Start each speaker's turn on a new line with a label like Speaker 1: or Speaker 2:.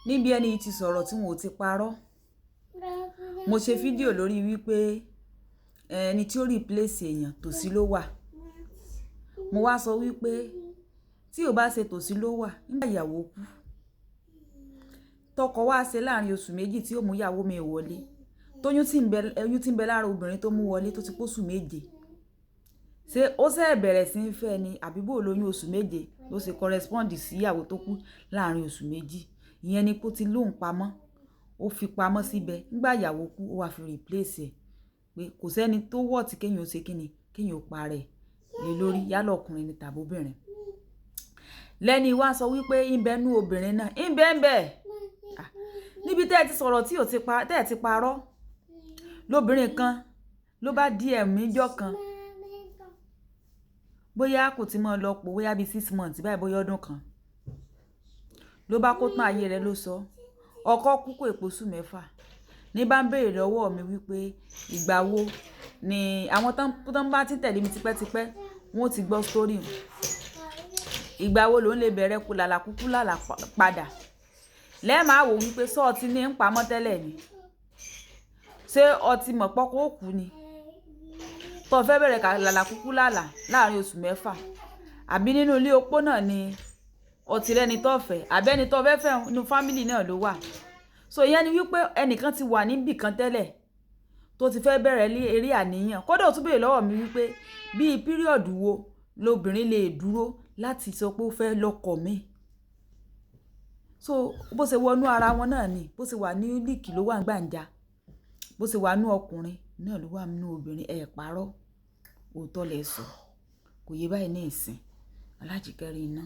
Speaker 1: Níbi ẹni yìí ti sọ̀rọ̀ tí wọn ò ti parọ́. Mo ṣe fídíò lórí wípé ẹni tí ó replace èèyàn tòsí ló wà. Mo wá sọ wípé tí ò bá ṣe tòsí ló wà nígbà ìyàwó kú. Tọkọ wá ṣe láàrin oṣù 2 tí ó mú ìyàwó mi wọlé. Tóyún tí ń bẹ, oyún tí ń bẹ lára obìnrin tó mú wọlé tó ti pé oṣù méje. Ṣé ó ṣẹ̀ bẹ̀rẹ̀ sí ń fẹ́ ni àbí bó lóyún oṣù méje ló ṣe correspond sí ìyàwó tó kú láàrin oṣù 2. Ìyẹn ni pé ó ti lóhùn pamọ́. Ó fi pamọ́ síbẹ̀. Nígbà ìyàwó kú, ó wá fi replace ẹ̀. Pé kò sí ẹni tó worth kí èèyàn ó ṣe kíni, kí èèyàn ó parẹ́ lé lórí yálà ọkùnrin ni tàbí obìnrin. Lẹ́ni wá sọ wípé ń bẹ nú obìnrin náà, ń bẹ ń bẹ. Ah, níbi tí ẹ ti sọ̀rọ̀ tí ò ti pa, tí ẹ ti parọ́. Lóbìnrin kan ló bá DM mi jọ́ kan. Bóyá kò tí mọ́ lọ pò, bóyá bí 6 months báyìí, bóyá ọdún kan. Ló bá kó tán ayé rẹ̀ ló sọ. Ọkọ kú kò pé oṣù 6. Ní bá ń béèrè lọ́wọ́ mi wípé ìgbà wo ni àwọn tán bá tí ń tẹ̀lé mi tipẹ́tipẹ́, wọ́n ó ti gbọ́ story. Ìgbà wo ló ń lè bẹ̀rẹ̀ kú làlà kúkú làlà padà. Lẹ́ẹ̀ máa wò wípé sọ ọtí ní ń pamọ́ tẹ́lẹ̀ ni. Ṣé ọtí mọ̀ pé ọkọ ó kú ni? Tó fẹ́ bẹ̀rẹ̀ làlà kúkú làlà láàrin oṣù 6. Àbí nínú ilé opó náà ni ọtí rẹni tó fẹ́, àbí ẹni tó fẹ́ fẹ́ nínú family náà ló wà. So ìyẹn ni wípé ẹnìkan ti wà níbí kan tẹ́lẹ̀ tó ti fẹ́ bẹ̀rẹ̀ eré àníyàn. Kódà ó tún béèrè lọ́wọ́ mi wípé bí period wo lobìnrin lè dúró láti sọ pé ó fẹ́ lọ́kọ mi. So bó ṣe wọnú ara wọn náà ni, bó ṣe wà ní líìkì ló wà ní gbàǹja. Bó ṣe wà nínú ọkùnrin náà ló wà nínú obìnrin. Ẹ parọ́, òótọ́ lẹ sọ. Kò yé báyìí ní ìsìn. Alájìkẹ́rí iná.